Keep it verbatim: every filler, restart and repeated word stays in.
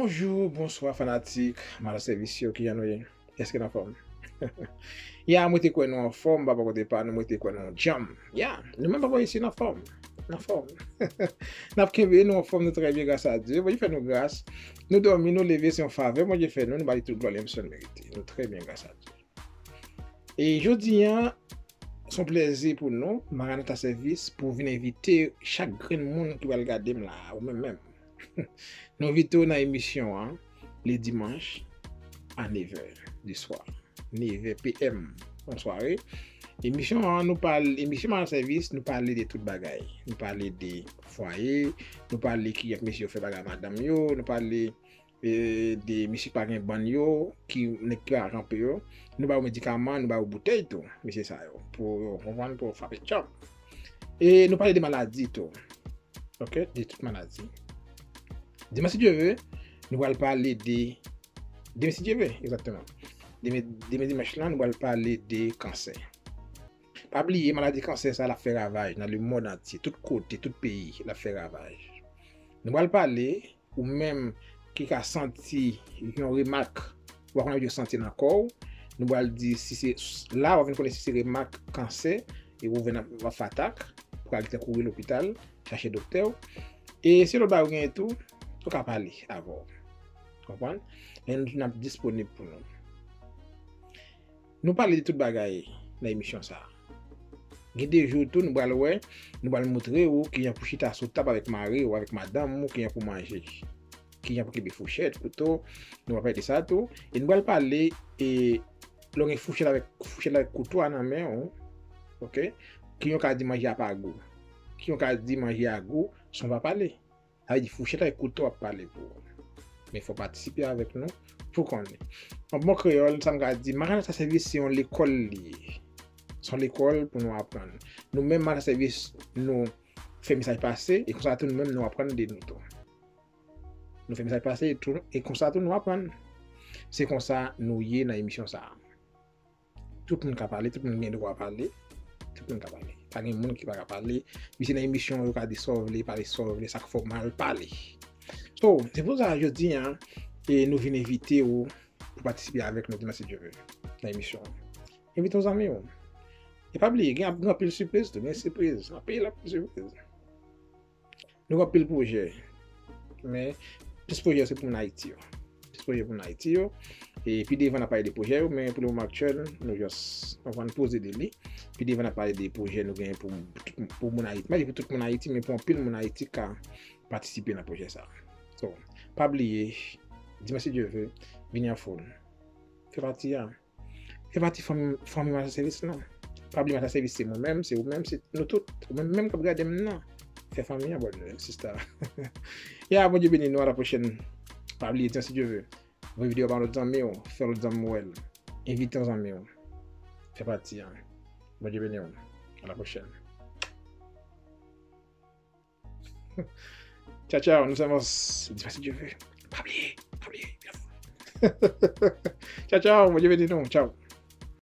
Bonjou, bonswa fanatik Madan Sèvis yo, kijan nou ye? Èske n anfòm? Ya, mwen te kwè nou anfòm, papa kote pa nou, mwen te kwè nou djanm. Ya, nou menm papa isi n anfòm. N anfòm. N ap kenbe, nou anfòm, nou trè byen gras a Dye. Bondye fè nou gras. Nou dòmi, nou leve, se yon favè Bondye fè nou, nou ba li tout glwa li menm sèl merite. Nou trè byen gras a Dye. E jodi a, se yon plèzi pou nou, Maranata Sèvis, pou vin envite chak grenn moun ki pral gade m la, ou menm menm. Nou envite w nan emisyon an, le dimanch, a nevè di swa. Nevè P M, yon sware. Emisyon an, nou pale, emisyon Maranata Sèvis, nou pale de tout bagay. Nou pale de fwaye, nou pale kijan mesye yo fè bagay madanm yo, nou pale e, de mesye ki pa gen bann yo, ki nèg ki pa ka kanpe yo. Nou ba yo medikaman, nou ba yo boutèy tou, mesye sa yo, pou yo konprann, pou yo frape tchòp. E nou pale de maladi tou. Ok, de tout maladi. Demen, si Dye ve, nou pral pale de, demen, si Dye ve, egzakteman. Demen, demen dimanch lan, nou pral pale de kansè. Pa bliye, maladi kansè sa, l ap fè ravaj nan lemond antye, tout kote, tout peyi, l ap fè ravaj. Nou pral pale, ou menm ki ka santi yon remak, ou pa konn abitye santi nan kò w, nou pral di si se la, w ap vin konnen si se remak kansè, e ou vin ap, w ap fè atak, pou ka gentan kouri lopital, chache doktè w. E si lòt bagay ou genyen tou, ou ka pale avè w. Konprann? Men nou, n ap disponib pou nou. Nou pale de tout bagay nan emisyon sa a. Gen de jou tou, nou pral wè, nou pral montre ou kijan pou chita sou tab avèk mari ou, avèk madanm ou, kijan pou manje. Kijan pou kenbe fouchèt, kouto, nou pral pale de sa tou. E nou pral pale, e, lè w gen fouchèt avèk, fouchèt avèk kouto a nan men w, ok? Kijan w ka di manje a pa gou? Kijan w ka di manje a gou san w pa pale? Sa vle di fouchèt avèk kouto ap pale pou ou. Men fò w patisipe avèk nou pou konnen. An bon kreyòl, sa m ka di, Maranata Sèvis se yon lekòl li ye. Se yon lekòl pou nou aprann. Nou menm Maranata Sèvis, nou fè mesaj pase, e konsa tou nou menm nou aprann de nou tou. Nou fè mesaj pase, e tou, e konsa tou nou aprann. Se konsa nou ye nan emisyon sa a. Tout moun ka pale, tout moun gen dwa pale. Tout moun ka pale. Pa gen moun ki pa ka pale. Misye nan emisyon, yo ka di sa w vle, pale sa w vle, sa k fè w mal, pale. So, se pou sa, jodi a, e nou vin envite w pou patisipe avèk nou dimanch, si Dye ve, nan emisyon an. Envite yon zanmi w. E pa bliye, gen, gen anpil sipriz tou, gen sipriz, anpil, anpil sipriz. Nou gen anpil pwojè. Men, plis pwojè yo se pou moun Ayiti yo. Plis pwojè pou moun Ayiti yo. E pi devan, n a pale de pwojè yo, men pou le moman aktyèl, nou just, nou pran poze de li. Pi devan, n a pale de pwojè nou genyen pou, pou moun Ayiti. M pa di pou tout moun Ayiti, men pou anpil moun Ayiti ka patisipe nan pwojè sa. So, pa bliye, dimanch, si Dye ve, vini an fòm. Fè pati a. Fè pati fanmi, fanmi Maranata Sèvis lan. Pa bliye Maranata Sèvis se mwen menm, se ou menm, se nou tout. Ou menm, menm k ap gade m nan. Fè fanmi an, brother, sister. Ya, Bondye beni nou, a la pwochèn. Pa bliye, si Dye ve. Voye videyo ba yon lòt zanmi w, fè yon lòt zanmi w wè l. Envite yon zanmi w. Fè pati an. Bondye beni w. A la pwochèn. Tchao, tchao, nou se mons. Dimanch, si Dye ve. Pa bliye, pa bliye. Tchao, tchao, Bondye beni nou. Tchao.